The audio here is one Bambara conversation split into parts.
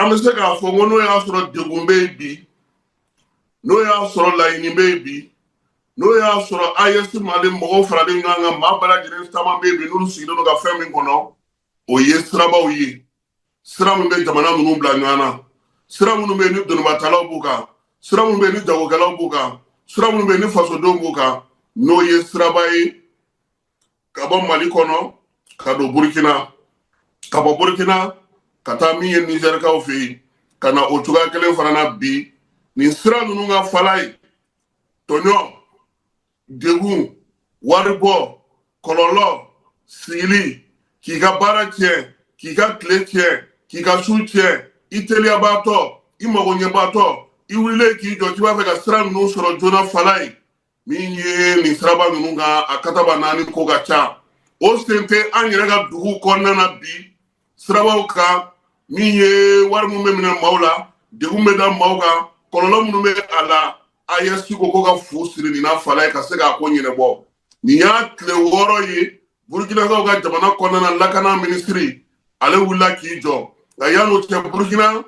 An bɛ se k'a fɔ ko n'o y'a sɔrɔ degun bɛ yen bi, n'o y'a sɔrɔ laɲini bɛ yen bi, n'o y'a sɔrɔ AES Mali mɔgɔw faralen ɲɔgɔn kan, maa bɛɛ lajɛlen caman bɛ yen bi n'olu sigilen don ka fɛn min kɔnɔ, o ye sirabaw ye, sira min bɛ jamana ninnu bila ɲɔgɔn na, sira minnu bɛ yen ni donibatalaw b'u kan, sira minnu bɛ yen ni jagokɛlaw b'u kan, sira minnu bɛ yen ni fasodenw b'u kan, n'o ye siraba ye ka bɔ Mali kɔnɔ ka don Burukina, ka bɔ Burukina ka taa min ye Nizɛrikaw fɛ yen, ka na o cogoya kelen fana na bi. Nin sira ninnu ka fala ye tɔɲɔ, degun, waribɔ, kɔlɔlɔ, sigili, k'i ka baara tiɲɛ, k'i ka tile tiɲɛ, k'i ka su tiɲɛ, i teliyabaatɔ, i magoɲɛbaatɔ, i wulilen k'i jɔ k'i b'a fɛ ka sira ninnu sɔrɔ joona. Fala ye min ye nin siraba ninnu kan, a kataba naani ko ka ca. O sen tɛ an yɛrɛ ka dugu kɔnɔna na bi sirabaw kan, min ye wari min bɛ minɛ maaw la, degun bɛ da maaw kan, kɔlɔlɔ minnu bɛ a la. AES ko ka fu siri nin na fala ye ka se k'a ko ɲɛnabɔ. Nin y'a tile 6 ye, Burukinakaw ka jamana kɔnɔna na, lakana minisiri, ale wulila k'i jɔ. Nka yan'o cɛ, Burukina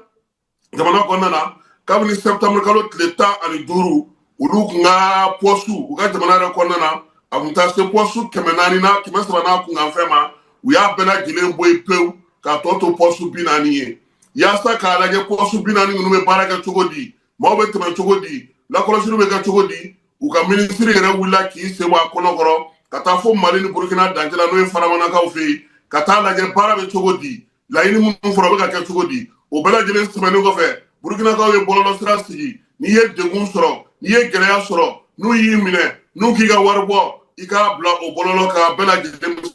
jamana kɔnɔna na, kabini septembre kalo tile 15, olu kun ka pɔsu u ka jamana yɛrɛ kɔnɔna na, a kun taa se pɔsu 400 na 300 n'a kunkanfɛn ma, u y'a bɛɛ lajɛlen bɔ yen pewu k'a tɔ to pɔsu 40 ye, yaasa k'a lajɛ pɔsu 40 ninnu bɛ baara kɛ cogo di, maaw bɛ tɛmɛ cogo di, lakɔlɔsiliw bɛ kɛ cogo di. U ka minisiri yɛrɛ wulila k'i sen bɔ a kɔnɔ kɔrɔ ka taa fo Mali ni Burukina dancɛ la, n'o ye Faramanakaw fɛ yen, ka taa lajɛ baara bɛ cogo di, laɲini minnu fɔra o bɛ ka kɛ cogo di. O bɛɛ lajɛlen tɛmɛnen kɔfɛ, Burukinakaw ye bɔlɔlɔsira sigi. N'i ye degun sɔrɔ, n'i ye gɛlɛya sɔrɔ, n'u y'i minɛ, n'u k'i ka wari bɔ, i k'a bila o bɔlɔlɔ kan, bɛɛ lajɛlen bɛ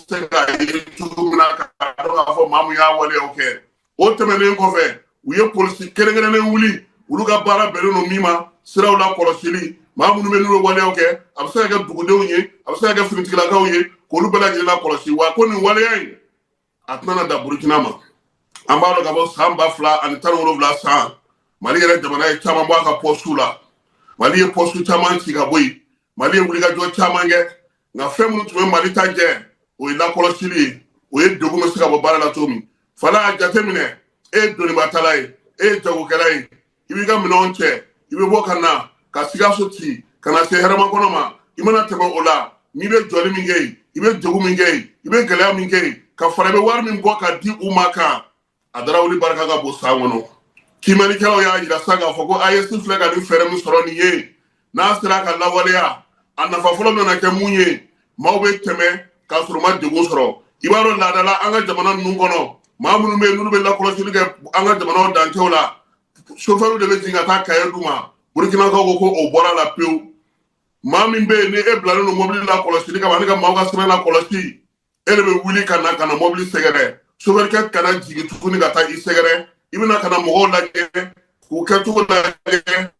se k'a ye cogo min na, k'a dɔn k'a fɔ maa min y'a waleyaw kɛ. O tɛmɛnen kɔfɛ, u ye polisi kɛrɛnkɛrɛnnen wuli, olu ka baara bɛnnen don min ma, siraw la kɔlɔsili, maa minnu bɛ n'u ye waleyaw kɛ, a bɛ se ka kɛ dugudenw ye, a bɛ se ka kɛ finitigilakaw ye, k'olu bɛɛ lajɛlen lakɔlɔsi. Wa ko nin waleya in, a tɛna da Burukina ma. An b'a dɔn ka bɔ san 2017 san, Mali yɛrɛ jamana ye caman bɔ a ka pɔsiw la. Mali ye pɔsu caman ci ka bɔ yen, Mali ye wulikajɔ caman kɛ. Nka fɛn minnu tun bɛ Mali ta jɛ, o ye lakɔlɔsili ye, o ye degun bɛ se ka bɔ baara la cogo min. Fala y'a jateminɛ, e ye donibatala ye, e ye jagokɛla ye, i b'i ka minɛnw cɛ, i bɛ bɔ ka na ka Sikaso ci ka na se Hɛrɛmakɔnɔ ma. I mana tɛmɛ o la, n'i bɛ jɔli min kɛ yen, i bɛ degun min kɛ yen, i bɛ gɛlɛya min kɛ yen, ka fara i bɛ wari min bɔ ka di u ma kan, a darawuli barika ka bon san kɔnɔ. Kiimanikɛlaw y'a jira sa k'a fɔ ko AES filɛ ka nin fɛɛrɛ min sɔrɔ nin ye, n'a sera ka lawaleya, a nafa fɔlɔ bɛna kɛ mun ye? Maaw bɛ tɛmɛ k'a sɔrɔ u ma degun sɔrɔ. I b'a dɔn, laadala an ka jamana ninnu kɔnɔ, maa minnu bɛ yen n'olu bɛ lakɔlɔsili kɛ an ka jamanaw dancɛw la, sofɛriw de bɛ jigin ka taa kaye d'u ma. Burukinakaw ko ko o bɔra la pewu. Maa min bɛ yen ni e bilalen don mobili lakɔlɔsili kama ani ka maaw ka sɛbɛn lakɔlɔsi, e de bɛ wuli ka na ka na mobili sɛgɛrɛ. Sofɛrikɛ kana jigin tuguni ka taa i sɛgɛrɛ. I bɛna ka na mɔgɔw lajɛ, k'u kɛcogo lajɛ,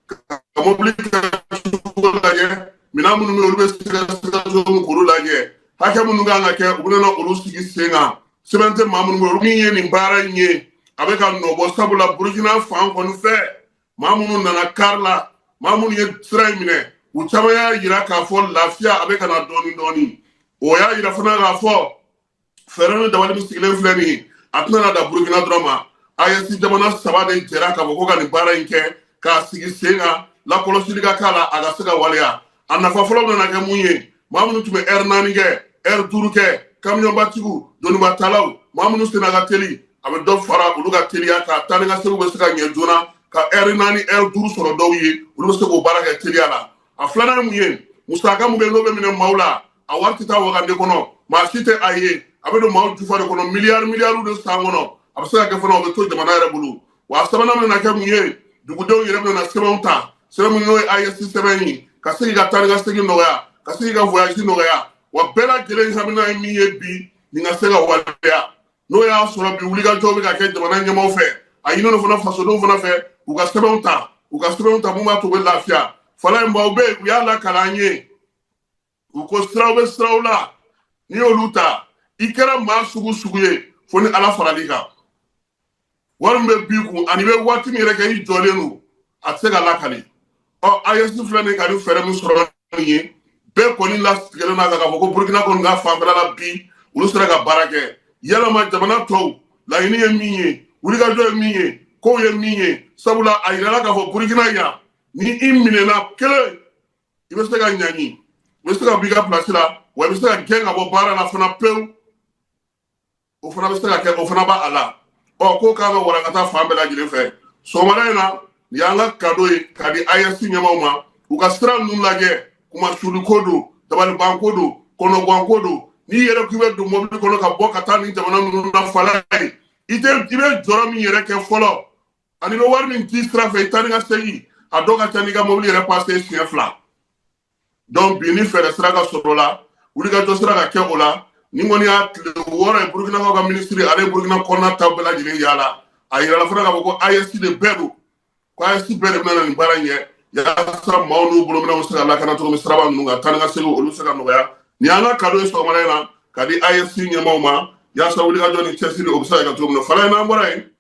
ka mobili kɛcogo lajɛ, minɛn minnu bɛ yen olu bɛ sɛgɛsɛgɛ cogo min k'olu lajɛ, hakɛ minnu kan ka kɛ, u bɛna olu sigi sen kan. Sɛbɛn tɛ maa minnu bolo. Min ye nin baara in ye, a bɛ ka nɔ bɔ, sabula Burukina fan kɔni fɛ, maa minnu nana kari la, maa minnu ye sira in minɛ, u caman y'a yira k'a fɔ lafiya a bɛ ka na dɔɔni dɔɔni. O y'a yira fana k'a fɔ fɛɛrɛ ni dabali min sigilen filɛ nin ye, a tɛna na da Burukina dɔrɔn ma. AES jamana saba de jɛra k'a fɔ ko ka nin baara in kɛ k'a sigi sen kan, lakɔlɔsili ka k'a la, a ka se ka waleya. A nafa fɔlɔ bɛna kɛ mun ye? Maa minnu tun bɛ ɛri 4 kɛ, ɛri 5 kɛ, kamiyɔnbatigiw, donibatalaw, maa minnu senna ka teli, a bɛ dɔ fara olu ka teliya kan, taa ni ka seginw bɛ se ka ɲɛ joona, ka ɛri 4, ɛri 5 sɔrɔ dɔw ye, olu bɛ se k'o baara kɛ teliya la. A filanan ye mun ye? Musaka mun bɛ yen n'o bɛ minɛ maaw la, a wari tɛ taa wagande kɔnɔ, maa si tɛ a ye, a bɛ don maaw jufa de kɔnɔ, miliyari miliyariw de san kɔnɔ. A bɛ se ka kɛ fana o bɛ to jamana yɛrɛ bolo. Wa a sabanan bɛna kɛ mun ye? Dugudenw yɛrɛ bɛna sɛbɛnw ta, sɛbɛn min n'o ye AES sɛbɛn ye, ka se k'i ka taa ni ka segin nɔgɔya, ka se k'i ka voyage nɔgɔya. Wa bɛɛ lajɛlen hamina ye min ye bi, nin ka se ka waleya. N'o y'a sɔrɔ bi wulikajɔw bɛ ka kɛ jamana ɲɛmaaw fɛ, a ɲininen fana fasodenw fana fɛ, u ka sɛbɛnw ta, u ka sɛbɛnw ta mun b'a to u bɛ lafiya. Fala in baw bɛ yen, u y'a lakala an ye, u ko siraw bɛ siraw la, n'i y'olu ta, i kɛra maa sugu sugu ye, fo ni Ala faral'i kan, wari min bɛ b'i kun ani i bɛ waati min yɛrɛ kɛ i jɔlen don, a tɛ se ka lakali. Ɔ, AES filɛ nin ye ka nin fɛɛrɛ min sɔrɔ nin ye, bɛɛ kɔni latigɛlen n'a kan k'a fɔ ko Burukina kɔni ka fanfɛla la bi, olu sera ka baara kɛ. Yalama jamana tɔw laɲini ye min ye, Wulikajɔ ye min ye, kow ye min ye, sabula a yirala k'a fɔ Burukina yan, ni i minɛna kelen, i bɛ se ka ɲangi, i bɛ se ka bɔ i ka pilasi la, wa i bɛ se ka gɛn ka bɔ baara la fana pewu. O fana bɛ se ka kɛ, o fana b'a la. Ɔ, ko k'an ka warankata fan bɛɛ lajɛlen fɛ sɔgɔmada in na, nin y'an ka kado ye k'a di AES ɲɛmaaw ma, u ka sira ninnu lajɛ. Kumasuli ko don, dabaliban ko don, kɔnɔguwan ko don. N'i yɛrɛ k'i bɛ don mobili kɔnɔ ka bɔ ka taa nin jamana ninnu na, fala ye, i tɛ, i bɛ jɔrɔ min yɛrɛ kɛ fɔlɔ, ani bɛ wari min ci sira fɛ i taa ni ka segin, a dɔw ka ca n'i ka mobili yɛrɛ pase siɲɛ 2. Donc bi, ni fɛɛrɛ sira ka sɔrɔ o la, wulikajɔ sira ka kɛ o la. Ni kɔni y'a tile 6 ye, Burukinakaw ka minisiri, ale ye Burukina kɔnɔna ta bɛɛ lajɛlen yaala. A yirala fana k'a fɔ ko AES de bɛɛ don, ko AES bɛɛ de bɛna na nin baara in kɛ, yaasa maaw n'u bolominɛnw bɛ se ka lakana cogo min siraba ninnu kan, taa ni ka segin olu bɛ se ka nɔgɔya. Nin y'an ka kado ye sɔgɔmada in na ka di AES ɲɛmaaw ma, yaasa wulikajɔ ni cɛsiri, o bɛ se ka kɛ cogo min na. Fala in, n'an bɔra yen.